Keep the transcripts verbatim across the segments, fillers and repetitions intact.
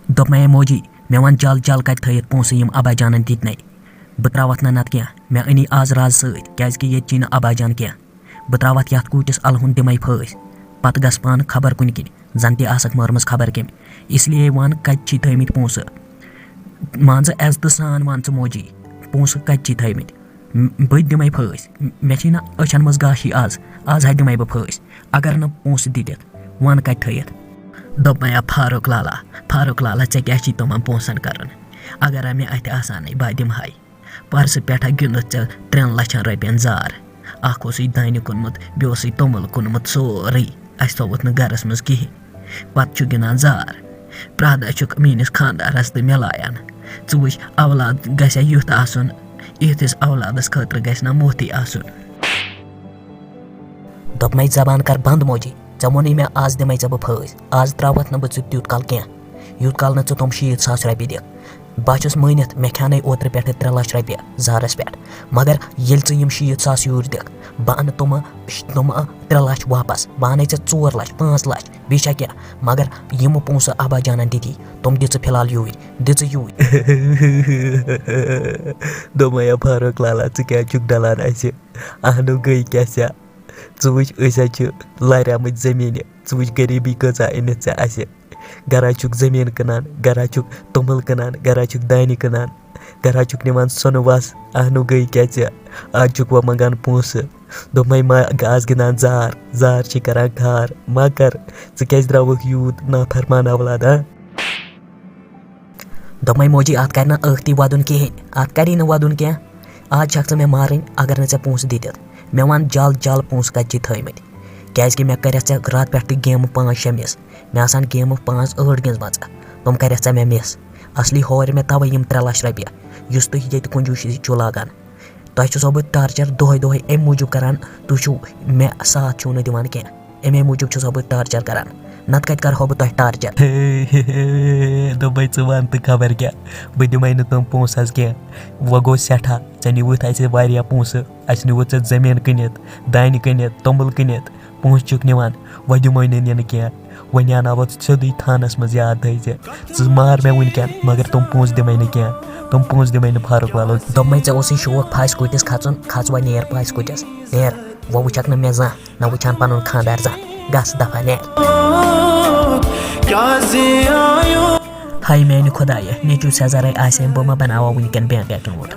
دوٚپمَے موجی، مےٚ وَن جل جل کَتہِ تھٲیِتھ پونٛسہٕ یِم ابا جانَن دِتۍ نَے۔ بہٕ ترٛاوَتھ نہٕ نَتہٕ کینٛہہ، مےٚ أنی آز راز سۭتۍ، کیٛازِکہِ ییٚتہِ چی نہٕ ابا جان کینٛہہ۔ بہٕ ترٛاوَتھ یَتھ کوٗٹِس اَلہٕ ہُنٛد دِمَے پھٲسۍ، پَتہٕ گژھ پانہٕ خبر کُنہِ کِنۍ، زَن تہِ آسَکھ مٲرمٕژ خبر کٔمۍ۔ اس لیے وَن کَتہِ چھی تھٲیمٕتۍ پونٛسہٕ؟ مان ژٕ عزتہٕ سان وَن ژٕ موجی، پونٛسہٕ کَتہِ چھی تھٲیمٕتۍ؟ م-، بہٕ تہِ دِمَے پھٲسۍ، مےٚ چھی نہ أچھَن منٛز گاشی آز، آز ہا دِمَے بہٕ پھٲسۍ، اگر نہٕ پونٛسہٕ دِتِکھ، وَن کَتہِ تھٲیِتھ؟ دوٚپمَے یا فاروق لالا، فاروق لالا، ژےٚ کیٛاہ چھی تِمَن پونٛسَن کَرُن؟ اگر ہا مےٚ اَتھِ آسان ہے، بہٕ ہا دِمہٕ ہاے۔ پرسہٕ پٮ۪ٹھ ہا گِنٛدُتھ ژےٚ ترٛٮ۪ن لَچھَن رۄپیَن زار۔ اَکھ اوسُے دانہِ کُنمُت، بیٚیہِ اوسُے توٚمُل کُنمُت سورُے۔ اَسہِ تھوٚوُتھ نہٕ گَرَس منٛز کِہیٖنۍ۔ پَتہٕ چھُ گِنٛدان زار۔ پرٛٮ۪تھ دۄہ چھُکھ میٛٲنِس خانٛدارَس تہٕ مِلایان۔ ژٕ وٕچھ، اولاد گژھِ ہا یُتھ آسُن، یِتھِس اولادَس خٲطرٕ گژھِ نہ موتھٕے آسُن۔ دوٚپمَے، زبان کر بنٛد موجی، ژےٚ ووٚنُے مےٚ آز دِمَے ژےٚ بہٕ پھٲسۍ، آز ترٛاوَتھ نہٕ بہٕ ژٕ تیُتھ کال کینٛہہ، یوٗت کال نہٕ ژٕ تِم شیٖتھ ساس رۄپیہِ دِکھ۔ بہٕ ہا چھُس مٲنِتھ، مےٚ کھیٛانَے اوترٕ پٮ۪ٹھٕ ترٛےٚ لَچھ رۄپیہِ زہرَس پٮ۪ٹھ، مگر ییٚلہِ ژٕ یِم شیٖتھ ساس یوٗرۍ دِکھ، بہٕ اَنہٕ تِمہٕ، تِمہٕ ترٛےٚ لَچھ واپَس، بہٕ اَنَے ژےٚ ژور لَچھ، پانٛژھ لَچھ، بیٚیہِ چھا کیٛاہ؟ مگر یِمہٕ پونٛسہٕ ابا جانَن دِتی، تِم دِ ژٕ فی الحال یوٗرۍ، دِ ژٕ یوٗرۍ۔ دوٚپمَے یا فاروق لالا، ژٕ کیٛازِ چھُکھ ڈَلان اَسہِ؟ اہنو گٔے کیٛاہ ژےٚ؟ ژٕ وٕچھ، أسۍ حظ چھِ لاریمٕتۍ زٔمیٖنہِ۔ ژٕ وٕچھ، غریٖبی کۭژاہ أنِتھ ژےٚ اَسہِ۔ گرا چھُکھ زٔمیٖن کٕنان، گرا چھُکھ توٚمُل کٕنان، گرا چھُکھ دانہِ کٕنان، گرا چھُکھ نِوان سۄنہٕ وَس۔ اہنو گٔے کیٛاہ ژےٚ؟ آز چھُکھ وۄنۍ منٛگان پونٛسہٕ۔ دوٚپمَے، ما گژھ گِنٛدان زار، زار چھِ کران کھار۔ ما کر، ژٕ کیٛازِ درٛاوُکھ یوٗت نافرمان اولاد، ہا؟ دوٚپمَے، موجی، اَتھ کَرِ نہٕ ٲختی وَدُن کِہیٖنۍ، اَتھ کَری نہٕ وَدُن کینٛہہ۔ آز چھَکھ ژٕ مےٚ مارٕنۍ، اگر نہٕ ژےٚ پونٛسہٕ دِتِتھ۔ مےٚ وَن جل جل پونٛسہٕ کَتہِ چھی تھٲیمٕتۍ، کیٛازِکہِ مےٚ کَرٮ۪تھ ژےٚ راتہٕ پٮ۪ٹھ تہِ گیمہٕ پانٛژھ شےٚ مِس۔ مےٚ آسان گیمہٕ پانٛژھ ٲٹھ گِنٛزمَژٕ، تِم کَرٮ۪تھ ژےٚ مےٚ مِس۔ اَصلی ہورِ مےٚ تَوَے یِم ترٛےٚ لَچھ رۄپیہِ، یُس تُہۍ ییٚتہِ کُنجوٗشی چھُو لاگان۔ تۄہہِ چھُسو بہٕ ٹارچَر دۄہَے دۄہَے اَمہِ موٗجوٗب کَران، تُہۍ چھُو مےٚ ساتھ چھُو نہٕ دِوان کینٛہہ، اَمے موٗجوٗب چھُسو بہٕ ٹارچَر کَران، نَتہٕ کَتہِ کَرٕہو بہٕ تۄہہِ ٹارچَر؟ دوٚپمَے، ژٕ وَن تہٕ خبر کیٛاہ، بہٕ دِمَے نہٕ تِم پونٛسہٕ حظ کینٛہہ۔ وۄنۍ گوٚو سٮ۪ٹھاہ، ژےٚ نِوُتھ اَسہِ واریاہ پونٛسہٕ، اَسہِ نِوُتھ ژےٚ زٔمیٖن کٕنِتھ، دانہِ کٕنِتھ، توٚمُل کٕنِتھ، پونٛسہٕ چھُکھ نِوان، وۄنۍ دِمَے نہٕ نِنہٕ کینٛہہ۔ وۄنۍ اَنناوَتھ سیوٚدُے تھانَس منٛز، یاد تھٲیزِ۔ ژٕ مار مےٚ وٕنۍکٮ۪ن، مگر تِم پونٛسہٕ دِمَے نہٕ کینٛہہ، تِم پونٛسہٕ دِمَے نہٕ فاروق لالو۔ دوٚپمَے، ژےٚ اوسُے شوق پھاسہِ کُٹھِس کھَژُن، کھَژ وۄنۍ، نیر پھاسہِ کُٹھِس، نیر۔ وۄنۍ وٕچھَکھ نہٕ مےٚ زانٛہہ، نہ وٕچھان پَنُن خانٛدار زانٛہہ۔ گژھ دفعہ، نیر۔ کیٛازِ آیو؟ ہاے میٛانہِ خۄدایہِ، نیٚچوٗ سٮ۪زرَے آسہِ ہے، بہٕ ما بَناوہا وٕنۍکٮ۪ن بینٛک اکاوُنٛٹ؟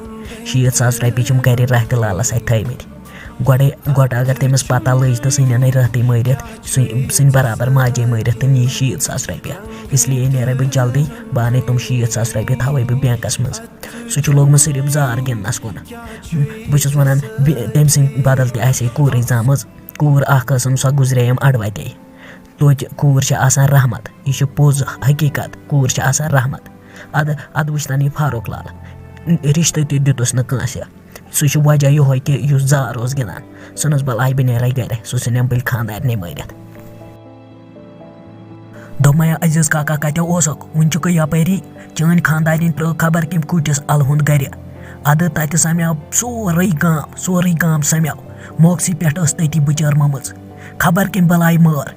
شیٖتھ ساس رۄپیہِ چھِم گَرِ راہہِ تہٕ لالَس اَتھِ تھٲیمٕتۍ۔ گۄڈَے، گۄڈٕ اگر تٔمِس پَتہ لٔج تہٕ سُہ نِنَے رٲتھٕے مٲرِتھ، سُہ، سُہ نِنۍ برابر ماجے مٲرِتھ تہٕ نی شیٖتھ ساس رۄپیہِ۔ اس لیے نیرَے بہٕ جلدی، بہٕ اَنَے تِم شیٖتھ ساس رۄپیہِ، تھاوَے بہٕ بینٛکَس منٛز۔ سُہ چھُ لوٚگمُت صرف زار گِنٛدنَس کُن۔ بہٕ چھُس وَنان، بے-، تٔمۍ سٕنٛدِ بدل تہِ آسہِ ہے کوٗرٕے زامٕژ۔ کوٗر اَکھ ٲسٕم، سۄ گُزرییَم اَڑٕ وَتے۔ توتہِ کوٗر چھِ آسان رحمت۔ یہِ چھُ پوٚز حقیٖقت، کوٗر چھِ آسان رحمت۔ اَدٕ، اَدٕ وٕچھتَن یہِ فاروق لال۔ رِشتہٕ تہِ دیُتُس نہٕ کٲنٛسہِ۔ سُہ چھُ وجہ یِہوٚے کہِ یُس زار اوس گِنٛدان، ژھٕنُس بَلاے، بہٕ نیرَے گَرِ، سُہ ژھٕنٮ۪م بٔلۍ خانٛدارنٕے مٲرِتھ۔ دوٚپمَے، عزیز کاکا کَتہِ اوسُکھ؟ وٕنہِ چھُکھ یَپٲری؟ چٲنۍ خانٛدارِنۍ ترٛٲو خبر کٔمۍ کُٹھِس اَلہٕ ہُنٛد گَرِ۔ اَدٕ تَتہِ سَمیو سورُے گام، سورُے گام سَمیو۔ موقسٕے پٮ۪ٹھ ٲس تٔتی بٕچٲرمٕژ۔ خبر کٔمۍ بَلاے مٲر۔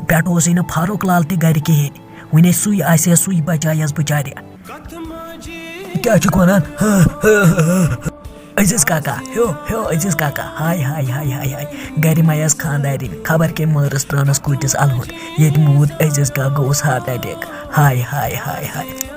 پٮ۪ٹھٕ اوسُے نہٕ فاروق لال تہِ گَرِ کِہیٖنۍ۔ وٕنے سُے آسہِ ہے، سُے بَچایَس بِچارِ۔ کیٛاہ چھُکھ وَنان؟ عزیز کاکا، ہیو، ہیو، عزیز کاکا، ہاے، ہاے، ہاے، ہاے، ہاے۔ گَرِ مَیَس خانٛدارِنۍ، خبر کٔمۍ مٲرٕس ترٛٲونَس کُٹھِس اَلہٕ ہُنٛد۔ ییٚتہِ موٗد عزیز کاکا، گوٚوُس heart attack۔ ہاے، ہاے، ہاے، ہاے۔